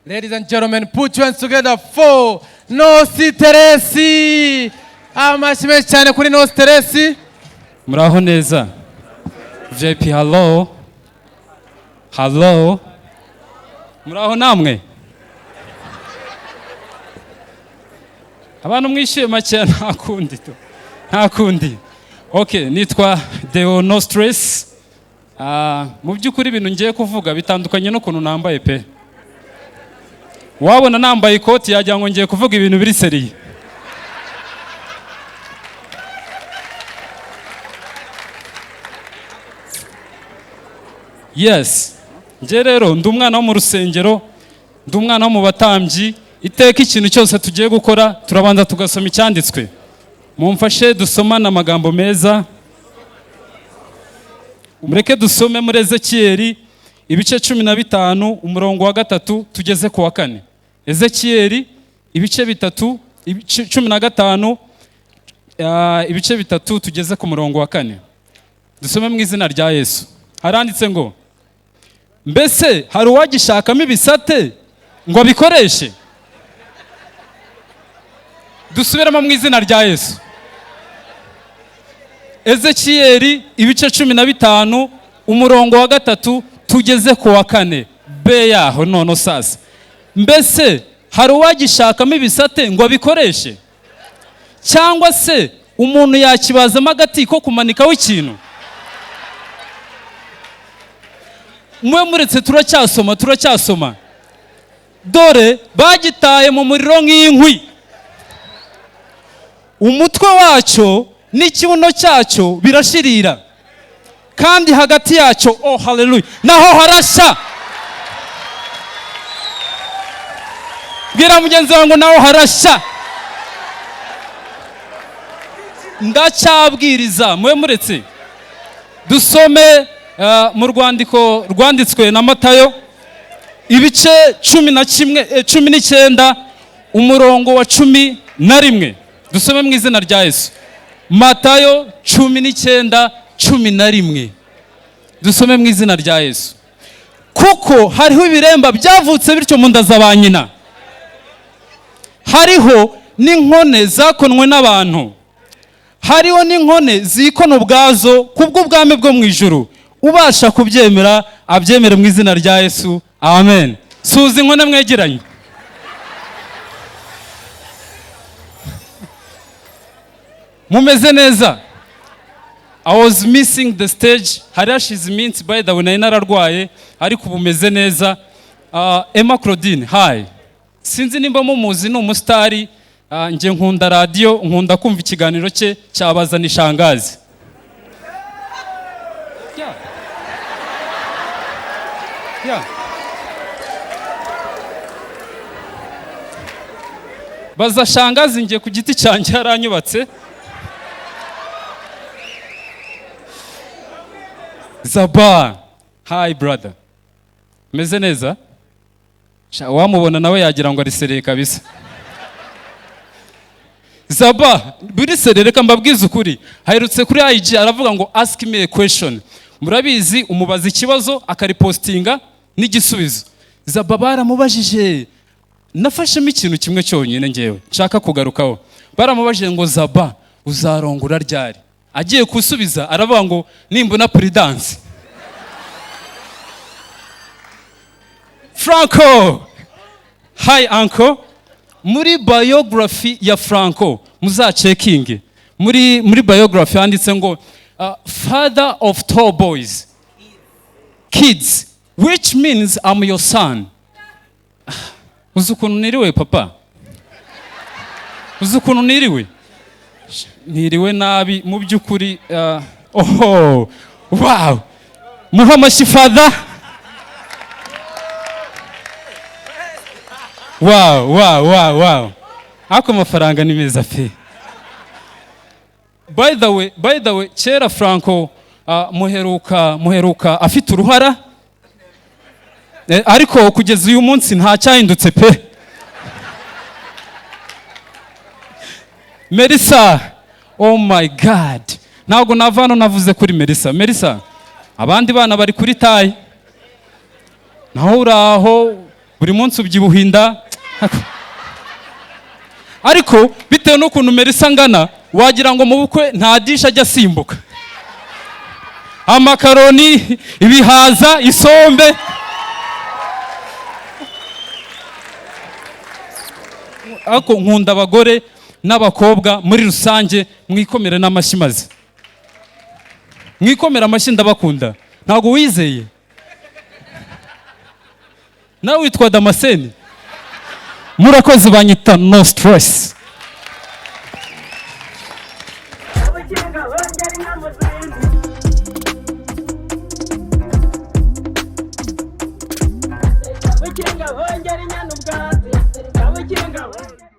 Ladies and gentlemen, put your hands together for No Stress. Amashyi menshi cyane kuri No Stress. Muraho neza. VIP, hello, hello. Muraho namwe. Abantu mwishyuye makeya, nta kundi tu, nta kundi. Okay, nitwa Deo No Stress. Mu by'ukuri ibintu ngiye kuvuga bitandukanye n'ukuntu nambaye pe. Wabona nambaye ikoti yagira ngo ngiye kuvuga ibintu biri sérieux. Yes, njye rero ndi umwana wo mu rusengero, ndi umwana wo mu batambyi. Iteka ikintu cyose tugiye gukora turabanza tugasoma icyanditswe. Mumfashe dusomane amagambo meza. Mureke dusome muri Ezekiyeli ibice 15, umurongo wa 3 tugeze ku wa 4. Ezekiyeli ibice 3, ibice 15, ibice 3 tugeze ku murongo wa 4. Dusome mu izina rya Yesu. Haranditse ngo: "Mbese hari uwagishakamo ibisate ngo abikoreshe?" Dusubiremo mu izina rya Yesu. Ezekiyeli ibice 15, umurongo wa 3 tugeze ku wa 4 b yaho. None sasa, mbese hari uwagishakamo ibisate ngo abikoreshe, cyangwa se umuntu yakibazamo agati ko kumanikaho ikintu? Mwe muretse, turacyasoma, turacyasoma. Dore bagitaye mu muriro nk'inkwi, umutwe wacyo n'ikibuno cyacyo birashirira, kandi hagati yacyo, oh haleluya, naho harashya. Bwira mugenzi wawe ngo naho harashya. Ndacyabwiriza, mwe muretse dusome mu rwandiko rwanditswe na Matayo ibice 11, 19, umurongo wa 11. Dusome mu izina rya Yesu. Matayo 19:11. Dusome mu izina rya Yesu. Kuko hariho ibiremba byavutse bityo mu nda za ba nyina, hariho n'inkone zakonwe n'abantu, hariho n'inkone zikona ubwazo kubw'ubwami bwo mu ijuru. Ubasha kubyemera abyemere mu izina rya Yesu, amen. Suza inkone mwegeranye. Mumeze neza? I was missing the stage, hari hashize iminsi. By the way, nari nararwaye, ariko ubu meze neza. Emma Claudine, hi. Sinzi nimba mumuzi, ni umusitari. Njye nkunda radiyo, nkunda kumva ikiganiro cye cyabazana ishangazi. Yeah. Baza shangazi, njye ku giti cyanjye yaranyubatse. Zaba, hi brother, meze neza. Sha, wamubona nawe yagira ngo ari sérieux kabisa. Zaba buri sérieux. Reka mbabwize ukuri, haherutse kuri IG aravuga ngo "Ask me a question." Murabizi, umubaza ikibazo akaripostinga n'igisubizo. Zaba baramubajije, nafashemo ikintu kimwe cyonyine ngewe nshaka kugarukaho. Baramubajije ngo: "Zaba, uzarongora ryari?" Agiye gusubiza aravuga ngo: "Nimbona Prudence." Franco, hi uncle. Muri biography ya Franco, muzacekinge, muri biography handitse ngo "father of two boys, kids, which means I'm your son." Uzi ukuntu niriwe, papa? Uzi ukuntu niriwe? Niriwe nabi mu by'ukuri. Oh wow, muhe amashyi father. Wow, ariko amafaranga ni meza pe. By the way, by the way, kera Franco muheruka afite uruhara, ariko kugeza uyu munsi nta cyahindutse pe. Melissa, oh my God, ntabwo nava hano navuze kuri Melissa. Melissa, abandi bana bari kuri taille, naho uri aho. Buri munsi ubyibuha inda. Ariko bitewe n'ukuntu Melissa angana, wagira ngo mu bukwe nta dish ajya asimbuka. Amakaroni, ibihaza, isombe. Ariko nkunda abagore n'abakobwa muri rusange, mwikomere n'amashyi maze. Mwikomere amashyi, ndabakunda. Ntabwo wizeye? Nawe witwa Damascene? Murakoze, banyita No Stress. Ubukinga bongera inka mu zindi. Ubukinga bongera inyana ubwatsi. Ubukinga bongera.